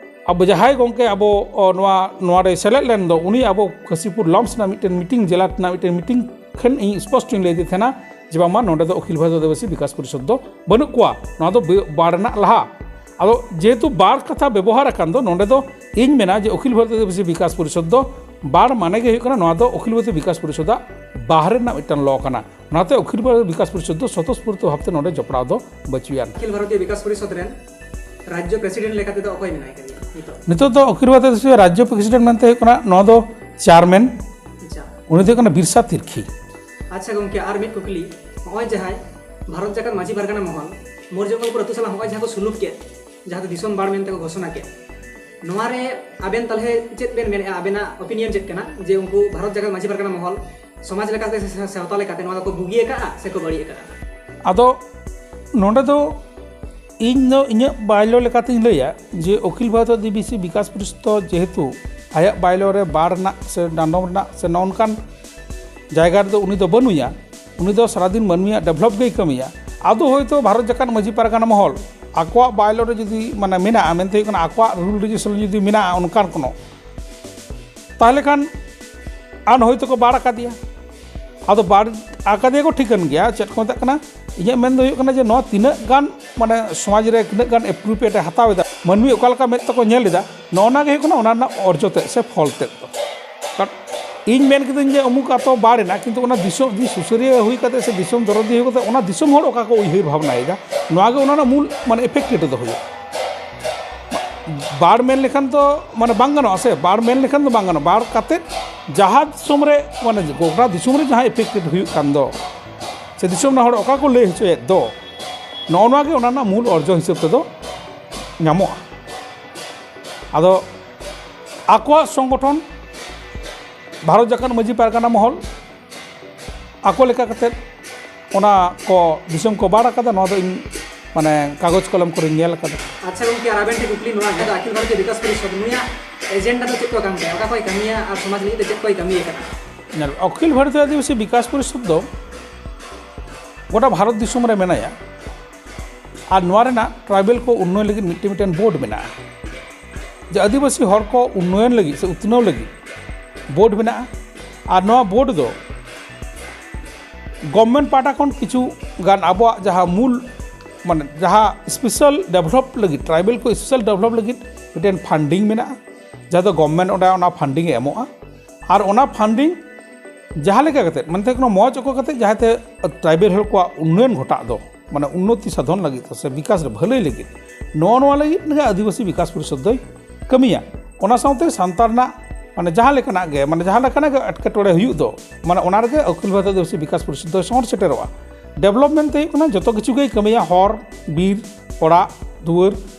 ᱟᱵᱚ ᱡᱟᱦᱟᱸᱭ ᱜᱚᱢᱠᱮ ᱟᱵᱚ, ᱚ, ᱱᱚᱣᱟ, ᱱᱚᱣᱟ ᱨᱮ ᱥᱮᱞᱮᱫ ᱞᱮᱱ ᱫᱚ, ᱩᱱᱤ ᱟᱵᱚ ᱠᱟᱥᱤᱯᱩᱨ ᱞᱚᱢᱥ ᱨᱮᱱᱟᱜ ᱢᱤᱫᱴᱮᱱ ᱢᱤᱴᱤᱝ, ᱡᱮᱞᱟ ᱨᱮᱱᱟᱜ ᱢᱤᱫᱴᱮᱱ ᱢᱤᱴᱤᱝ ᱴᱷᱮᱱ ᱤᱧ ᱥᱯᱚᱥᱴᱚᱧ ᱞᱟᱹᱭ ᱟᱫᱮ ᱛᱟᱦᱮᱱᱟ ᱡᱮ ᱵᱟᱝᱢᱟ ᱱᱚᱰᱮ ᱫᱚ ᱚᱠᱷᱤᱞ ᱵᱷᱟᱨᱚᱛᱤᱭᱚ ᱟᱹᱫᱤᱵᱟᱹᱥᱤ ᱵᱤᱠᱟᱥ ᱯᱚᱨᱤᱥᱚᱫᱽ ᱫᱚ ᱵᱟᱹᱱᱩᱜ ᱠᱚᱣᱟ, ᱱᱚᱣᱟ ᱫᱚ ᱵᱮ-, ᱵᱟᱲ ᱨᱮᱱᱟᱜ ᱞᱟᱦᱟ᱾ ᱟᱫᱚ ᱡᱮᱦᱮᱛᱩ ᱵᱟᱲ ᱠᱟᱛᱷᱟ ᱵᱮᱵᱚᱦᱟᱨ ᱟᱠᱟᱱ ᱫᱚ, ᱱᱚᱰᱮ ᱫᱚ ᱤᱧ ᱢᱮᱱᱟ ᱡᱮ ᱚᱠᱷᱤᱞ ᱵᱷᱟᱨᱚᱛᱤᱭᱚ ᱟᱹᱫᱤᱵᱟᱹᱥᱤ ᱵᱤᱠᱟᱥ ᱯᱚᱨᱤᱥᱚᱫᱽ ᱫᱚ ᱵᱟᱲ ᱢᱟᱱᱮ ᱜᱮ ᱦᱩᱭᱩᱜ ᱠᱟᱱᱟ ᱱᱚᱣᱟ ᱫᱚ ᱚᱠᱷᱤᱞ ᱵᱷᱟᱨᱚᱛᱤᱭᱚ ᱵᱤᱠᱟᱥ ᱯᱚᱨᱤᱥᱚᱫᱟᱜ ᱵᱟᱦᱨᱮ ᱨᱮᱱᱟᱜ ᱢᱤᱫᱴᱟᱝ ᱞᱚ ᱠᱟᱱᱟ᱾ ᱚᱱᱟᱛᱮ ᱚᱠᱷᱤᱞ ᱵᱷᱟᱨᱚᱛᱤᱭᱚ ᱵᱤᱠᱟᱥ ᱯᱚᱨᱤᱥᱚᱫᱽ ᱫᱚ ᱥᱚᱛᱚᱥᱯᱩᱨᱛᱚ ᱵᱷᱟᱵᱛᱮ ᱱᱚᱰᱮ ᱡᱚᱯᱲᱟᱣ ᱫᱚ ᱵᱟᱹᱪᱩᱜ ᱟᱱ᱾ ᱚᱠᱷᱤᱞ ᱵᱷᱟᱨᱚᱛᱤᱭᱚ ᱵᱤᱠᱟᱥ ᱯᱚᱨᱤᱥᱚᱫᱽ ᱨᱮᱱ ᱨᱟᱡᱽᱡᱚ ᱯᱨᱮᱥᱤᱰᱮᱱᱴ ᱞᱮᱠᱟ ᱛᱮᱫᱚ ᱚᱠᱚᱭ ᱢᱮᱱᱟᱭ ᱠᱟᱫᱮᱭᱟ ᱱᱤᱛᱚᱜ? ᱱᱤᱛᱚᱜ ᱫᱚ ᱚᱠᱷᱤᱞ ᱵᱷᱟᱨᱚᱛᱤᱭᱚ ᱨᱟᱡᱽᱡᱚ ᱯᱨᱮᱥᱤᱰᱮᱱᱴ ᱢᱮᱱᱛᱮ ᱦᱩᱭᱩᱜ ᱠᱟᱱᱟ ᱱᱚᱣᱟ ᱫᱚ ᱪᱮᱭᱟᱨᱢᱮᱱ, ᱟᱪᱪᱷᱟ᱾ ᱩᱱᱤ ᱫᱚ ᱦᱩᱭᱩᱜ ᱠᱟᱱᱟ ᱵᱤᱨᱥᱟ ᱛᱤᱨᱠᱷᱤ᱾ ᱟᱪᱪᱷᱟ ᱜᱚᱢᱠᱮ, ᱟᱨ ᱢᱤᱫ ᱠᱩᱠᱞᱤ, ᱱᱚᱜᱼᱚᱭ ᱡᱟᱦᱟᱸᱭ ᱵᱷᱟᱨᱚᱛ ᱡᱟᱠᱟᱛ ᱢᱟᱹᱡᱷᱤ ᱯᱟᱨᱜᱟᱱᱟ ᱢᱚᱦᱚᱞ ᱢᱳᱨ ᱡᱚᱝᱜᱚᱞᱯᱩᱨ ᱟᱹᱛᱩ ᱥᱟᱞᱟᱜ ᱦᱚᱸᱜᱼᱚᱭ ᱡᱟᱦᱟᱸ ᱠᱚ ᱥᱩᱞᱩᱠ ᱠᱮᱫ, ᱡᱟᱦᱟᱸ ᱫᱚ ᱫᱤᱥᱚᱢ ᱵᱟᱲ ᱢᱮᱱᱛᱮ ᱠᱚ ᱜᱷᱳᱥᱚᱱᱟ ᱠᱮᱫ, ᱱᱚᱣᱟ ᱨᱮ ᱟᱵᱮᱱ ᱛᱟᱦᱞᱮ ᱪᱮᱫ ᱵᱮᱱ ᱢᱮᱱᱮᱫᱼᱟ? ᱟᱵᱮᱱᱟᱜ ᱚᱯᱤᱱᱤᱭᱚᱱ ᱪᱮᱫ ᱠᱟᱱᱟ ᱡᱮ ᱩᱱᱠᱩ ᱵᱷᱟᱨᱚᱛ ᱡᱟᱠᱟᱛ ᱢᱟᱹᱡᱷᱤ ᱯᱟᱨᱜᱟᱱᱟ ᱢᱚᱦᱚᱞ ᱥᱚᱢᱟᱡᱽ ᱞᱮᱠᱟᱛᱮ ᱥᱮ ᱥᱟᱶᱛᱟ ᱞᱮᱠᱟᱛᱮ ᱱᱚᱣᱟ ᱫᱚᱠᱚ ᱵᱩᱜᱤ ᱟᱠᱟᱫᱼᱟ ᱥᱮ ᱠᱚ ᱵᱟᱹᱲᱤᱡ ᱟᱠᱟᱫᱼᱟ? ᱟᱫᱚ ᱱᱚᱰᱮ ᱫᱚ ᱤᱧ ᱫᱚ ᱤᱧᱟᱹᱜ ᱵᱟᱭᱞᱚ ᱞᱮᱠᱟᱛᱤᱧ ᱞᱟᱹᱭᱟ ᱡᱮ ᱚᱠᱷᱤᱞ ᱵᱷᱟᱨᱚᱛ ᱟᱹᱫᱤᱵᱟᱹᱥᱤ ᱵᱤᱠᱟᱥ ᱯᱚᱨᱤᱥᱚᱫ ᱡᱮᱦᱮᱛᱩ ᱟᱭᱟᱜ ᱵᱟᱭᱞᱚ ᱨᱮ ᱵᱟᱲ ᱨᱮᱱᱟᱜ ᱥᱮ ᱰᱟᱸᱰᱚᱢ ᱨᱮᱱᱟᱜ ᱥᱮ ᱱᱚᱜᱼᱚ ᱱᱚᱝᱠᱟᱱ ᱡᱟᱭᱜᱟ ᱨᱮᱫᱚ ᱩᱱᱤ ᱫᱚ ᱵᱟᱹᱱᱩᱭᱟ, ᱩᱱᱤ ᱫᱚ ᱥᱟᱨᱟᱫᱤᱱ ᱢᱟᱹᱱᱢᱤᱭᱟᱜ ᱰᱮᱵᱷᱞᱚᱯ ᱜᱮᱭ ᱠᱟᱹᱢᱤᱭᱟ᱾ ᱟᱫᱚ ᱦᱳᱭᱛᱳ ᱵᱷᱟᱨᱚᱛ ᱡᱟᱠᱟᱛ ᱢᱟᱹᱡᱷᱤ ᱯᱟᱨᱜᱟᱱᱟ ᱢᱚᱦᱚᱞ ᱟᱠᱚᱣᱟᱜ ᱵᱟᱭᱞᱚ ᱨᱮ ᱡᱩᱫᱤ ᱢᱟᱱᱮ ᱢᱮᱱᱟᱜᱼᱟ, ᱢᱮᱱᱛᱮ ᱦᱩᱭᱩᱜ ᱠᱟᱱᱟ ᱟᱠᱚᱣᱟᱜ ᱨᱩᱞ ᱨᱮᱡᱩᱞᱮᱥᱚᱱ ᱡᱩᱫᱤ ᱢᱮᱱᱟᱜᱼᱟ ᱚᱱᱠᱟᱱ ᱠᱳᱱᱳ, ᱛᱟᱦᱚᱞᱮ ᱠᱷᱟᱱ ᱟᱨ ᱦᱳᱭᱛᱳ ᱠᱚ ᱵᱟᱲ ᱟᱠᱟᱫᱮᱭᱟ᱾ ᱟᱫᱚ ᱵᱟᱲ ᱟᱠᱟᱫᱮᱭᱟ ᱠᱚ ᱴᱷᱤᱠᱟᱹᱱ ᱜᱮᱭᱟ, ᱪᱮᱫ ᱠᱚ ᱢᱮᱛᱟᱜ ᱠᱟᱱᱟ, ᱤᱧᱟᱹᱜ ᱢᱮᱱ ᱫᱚ ᱦᱩᱭᱩᱜ ᱠᱟᱱᱟ ᱡᱮ ᱱᱚᱣᱟ ᱛᱤᱱᱟᱹᱜ ᱜᱟᱱ ᱢᱟᱱᱮ ᱥᱚᱢᱟᱡᱽ ᱨᱮ ᱛᱤᱱᱟᱹᱜ ᱜᱟᱱ ᱮᱯᱨᱩᱯᱨᱤᱭᱮᱴ ᱮ ᱦᱟᱛᱟᱣ ᱮᱫᱟ, ᱢᱟᱹᱱᱢᱤ ᱚᱠᱟ ᱞᱮᱠᱟ ᱢᱮᱫ ᱛᱮᱠᱚ ᱧᱮᱞ ᱮᱫᱟ, ᱱᱚᱜᱼᱚ ᱱᱟ ᱜᱮ ᱦᱩᱭᱩᱜ ᱠᱟᱱᱟ ᱚᱱᱟ ᱨᱮᱱᱟᱜ ᱚᱨᱡᱚ ᱛᱮᱫ ᱥᱮ ᱯᱷᱚᱞ ᱛᱮᱫ ᱫᱚ᱾ ᱠᱟᱨᱚᱱ ᱤᱧ ᱢᱮᱱ ᱠᱤᱫᱟᱹᱧ ᱡᱮ ᱩᱢᱩᱠ ᱟᱛᱳ ᱵᱟᱲ ᱮᱱᱟ, ᱠᱤᱱᱛᱩ ᱚᱱᱟ ᱫᱤᱥᱚᱢ ᱡᱩᱫᱤ ᱥᱩᱥᱟᱹᱨᱤᱭᱟᱹ ᱦᱩᱭ ᱠᱟᱛᱮ ᱥᱮ ᱫᱤᱥᱚᱢ ᱫᱚᱨᱚᱫᱤᱭᱟᱹ ᱦᱩᱭ ᱠᱟᱛᱮ ᱚᱱᱟ ᱫᱤᱥᱚᱢ ᱦᱚᱲ ᱚᱠᱟ ᱠᱚ ᱩᱭᱦᱟᱹᱨ ᱵᱷᱟᱵᱽᱱᱟᱭᱮᱫᱟ, ᱱᱚᱣᱟ ᱜᱮ ᱚᱱᱟ ᱨᱮᱱᱟᱜ ᱢᱩᱞ ᱢᱟᱱᱮ ᱮᱯᱷᱮᱠᱴᱮᱰ ᱫᱚ ᱦᱩᱭᱩᱜᱼᱟ᱾ ᱵᱟᱲ ᱢᱮᱱ ᱞᱮᱠᱷᱟᱱ ᱫᱚ ᱢᱟᱱᱮ ᱵᱟᱝ ᱜᱟᱱᱚᱜᱼᱟ ᱥᱮ, ᱵᱟᱲ ᱢᱮᱱ ᱞᱮᱠᱷᱟᱱ ᱫᱚ ᱵᱟᱝ ᱜᱟᱱᱚᱜᱼᱟ᱾ ᱵᱟᱲ ᱠᱟᱛᱮ ᱡᱟᱦᱟᱸ ᱫᱤᱥᱚᱢ ᱨᱮ ᱢᱟᱱᱮ ᱜᱚᱴᱟ ᱫᱤᱥᱚᱢ ᱨᱮ ᱡᱟᱦᱟᱸ ᱮᱯᱷᱮᱠᱴᱮᱰ ᱦᱩᱭᱩᱜ ᱠᱟᱱ ᱫᱚ ᱥᱮ ᱫᱤᱥᱚᱢ ᱨᱮᱱ ᱦᱚᱲ ᱚᱠᱟ ᱠᱚ ᱞᱟᱹᱭ ᱦᱚᱪᱚᱭᱮᱫ ᱫᱚ, ᱱᱚᱜᱼᱚ ᱱᱚᱣᱟ ᱜᱮ ᱚᱱᱟ ᱨᱮᱱᱟᱜ ᱢᱩᱞ ᱚᱨᱡᱚ ᱦᱤᱥᱟᱹᱵ ᱛᱮᱫᱚ ᱧᱟᱢᱚᱜᱼᱟ᱾ ᱟᱫᱚ ᱟᱠᱚᱣᱟᱜ ᱥᱚᱝᱜᱚᱴᱷᱚᱱ ᱵᱷᱟᱨᱚᱛ ᱡᱟᱠᱟᱛ ᱢᱟᱹᱡᱷᱤ ᱯᱟᱨᱜᱟᱱᱟ ᱢᱚᱦᱚᱞ ᱟᱠᱚ ᱞᱮᱠᱟ ᱠᱟᱛᱮᱫ ᱚᱱᱟ ᱠᱚ ᱫᱤᱥᱚᱢ ᱠᱚ ᱵᱟᱲ ᱟᱠᱟᱫᱟ, ᱱᱚᱣᱟ ᱫᱚ ᱤᱧ ᱢᱟᱱᱮ ᱠᱟᱜᱚᱡᱽ ᱠᱚᱞᱚᱢ ᱠᱚᱨᱮᱧ ᱧᱮᱞ ᱟᱠᱟᱫᱟ᱾ ᱟᱪᱪᱷᱟ ᱜᱚᱢᱠᱮ, ᱟᱨ ᱟᱵᱮᱱ ᱴᱷᱮᱱ ᱠᱩᱠᱞᱤ ᱱᱚᱣᱟ ᱡᱟᱦᱟᱸ ᱫᱚ ᱟᱠᱷᱤᱞ ᱵᱷᱟᱨᱚᱛᱤᱭᱚ ᱵᱤᱠᱟᱥ ᱯᱚᱨᱤᱥᱚᱫ, ᱱᱩᱭᱟᱜ ᱮᱡᱮᱱᱰᱟ ᱫᱚ ᱪᱮᱫ ᱠᱚ ᱠᱟᱱ ᱛᱟᱭᱟ? ᱚᱠᱟ ᱠᱚᱭ ᱠᱟᱹᱢᱤᱭᱟ ᱟᱨ ᱥᱚᱢᱟᱡᱽ ᱞᱟᱹᱜᱤᱫ ᱛᱮ ᱪᱮᱫ ᱠᱚᱭ ᱠᱟᱹᱢᱤ ᱟᱠᱟᱫᱟ? ᱧᱮᱞ, ᱚᱠᱷᱤᱞ ᱵᱷᱟᱨᱚᱛᱤᱭᱚ ᱟᱹᱫᱤᱵᱟᱹᱥᱤ ᱵᱤᱠᱟᱥ ᱯᱚᱨᱤᱥᱚᱫ ᱫᱚ ᱜᱚᱴᱟ ᱵᱷᱟᱨᱚᱛ ᱫᱤᱥᱚᱢ ᱨᱮ ᱢᱮᱱᱟᱭᱟ᱾ ᱟᱨ ᱱᱚᱣᱟ ᱨᱮᱱᱟᱜ ᱴᱨᱟᱭᱵᱮᱞ ᱠᱚ ᱩᱱᱱᱚᱭᱚᱱ ᱞᱟᱹᱜᱤᱫ ᱢᱤᱫᱴᱮᱱ ᱢᱤᱫᱴᱮᱱ ᱵᱳᱨᱰ ᱢᱮᱱᱟᱜᱼᱟ, ᱡᱮ ᱟᱹᱫᱤᱵᱟᱹᱥᱤ ᱦᱚᱲ ᱠᱚ ᱩᱱᱱᱚᱭᱚᱱ ᱞᱟᱹᱜᱤᱫ ᱥᱮ ᱩᱛᱱᱟᱹᱣ ᱞᱟᱹᱜᱤᱫ ᱵᱳᱨᱰ ᱢᱮᱱᱟᱜᱼᱟ᱾ ᱟᱨ ᱱᱚᱣᱟ ᱵᱳᱨᱰ ᱫᱚ ᱜᱚᱵᱷᱢᱮᱱᱴ ᱯᱟᱦᱴᱟ ᱠᱷᱚᱱ ᱠᱤᱪᱷᱩ ᱜᱟᱱ ᱟᱵᱚᱣᱟᱜ ᱡᱟᱦᱟᱸ ᱢᱩᱞ ᱢᱟᱱᱮ ᱡᱟᱦᱟᱸ ᱥᱯᱮᱥᱟᱞ ᱰᱮᱵᱷᱞᱚᱯ ᱞᱟᱹᱜᱤᱫ, ᱴᱨᱟᱭᱵᱮᱞ ᱠᱚ ᱥᱯᱮᱥᱟᱞ ᱰᱮᱵᱷᱞᱚᱯ ᱞᱟᱹᱜᱤᱫ ᱢᱤᱫᱴᱮᱱ ᱯᱷᱟᱱᱰᱤᱝ ᱢᱮᱱᱟᱜᱼᱟ, ᱡᱟᱦᱟᱸ ᱫᱚ ᱜᱚᱵᱷᱢᱮᱱᱴ ᱚᱸᱰᱮ ᱚᱱᱟ ᱯᱷᱟᱱᱰᱤᱝ ᱮ ᱮᱢᱚᱜᱼᱟ᱾ ᱟᱨ ᱚᱱᱟ ᱯᱷᱟᱱᱰᱤᱝ ᱡᱟᱦᱟᱸ ᱞᱮᱠᱟ ᱠᱟᱛᱮᱫ ᱢᱟᱱᱮ ᱠᱳᱱᱳ ᱢᱚᱡᱽ ᱚᱠᱚᱭ ᱠᱟᱛᱮᱫ ᱡᱟᱦᱟᱸᱛᱮ ᱴᱨᱟᱭᱵᱮᱞ ᱦᱚᱲ ᱠᱚᱣᱟᱜ ᱩᱱᱱᱚᱭᱚᱱ ᱜᱷᱚᱴᱟᱜ ᱫᱚ, ᱢᱟᱱᱮ ᱩᱱᱱᱚᱛᱤ ᱥᱟᱫᱷᱚᱱ ᱞᱟᱹᱜᱤᱫ ᱥᱮ ᱵᱤᱠᱟᱥ ᱨᱮ ᱵᱷᱟᱹᱞᱟᱹᱭ ᱞᱟᱹᱜᱤᱫ, ᱱᱚᱜᱼᱚ ᱱᱚᱣᱟ ᱞᱟᱹᱜᱤᱫ ᱜᱮ ᱟᱹᱫᱤᱵᱟᱹᱥᱤ ᱵᱤᱠᱟᱥ ᱯᱚᱨᱤᱥᱚᱫᱽ ᱫᱚᱭ ᱠᱟᱹᱢᱤᱭᱟ᱾ ᱚᱱᱟ ᱥᱟᱶᱛᱮ ᱥᱟᱱᱛᱟᱲ ᱨᱮᱱᱟᱜ ᱢᱟᱱᱮ ᱡᱟᱦᱟᱸ ᱞᱮᱠᱟᱱᱟᱜ ᱜᱮ ᱢᱟᱱᱮ ᱡᱟᱦᱟᱸ ᱞᱮᱠᱟᱱᱟᱜ ᱜᱮ ᱮᱴᱠᱮᱴᱚᱬᱮ ᱦᱩᱭᱩᱜ ᱫᱚ, ᱢᱟᱱᱮ ᱚᱱᱟ ᱨᱮᱜᱮ ᱚᱠᱷᱤᱞ ᱵᱷᱟᱨᱚᱛ ᱟᱹᱫᱤᱵᱟᱹᱥᱤ ᱵᱤᱠᱟᱥ ᱯᱚᱨᱤᱥᱚᱫᱽ ᱫᱚᱭ ᱥᱚᱦᱚᱨ ᱥᱮᱴᱮᱨᱚᱜᱼᱟ᱾ ᱰᱮᱵᱷᱞᱚᱯᱢᱮᱱᱴ ᱫᱚ ᱦᱩᱭᱩᱜ ᱠᱟᱱᱟ ᱡᱚᱛᱚ ᱠᱤᱪᱷᱩ ᱜᱮᱭ ᱠᱟᱹᱢᱤᱭᱟ, ᱦᱚᱨ, ᱵᱤᱨ, ᱚᱲᱟᱜ, ᱫᱩᱣᱟᱹᱨ,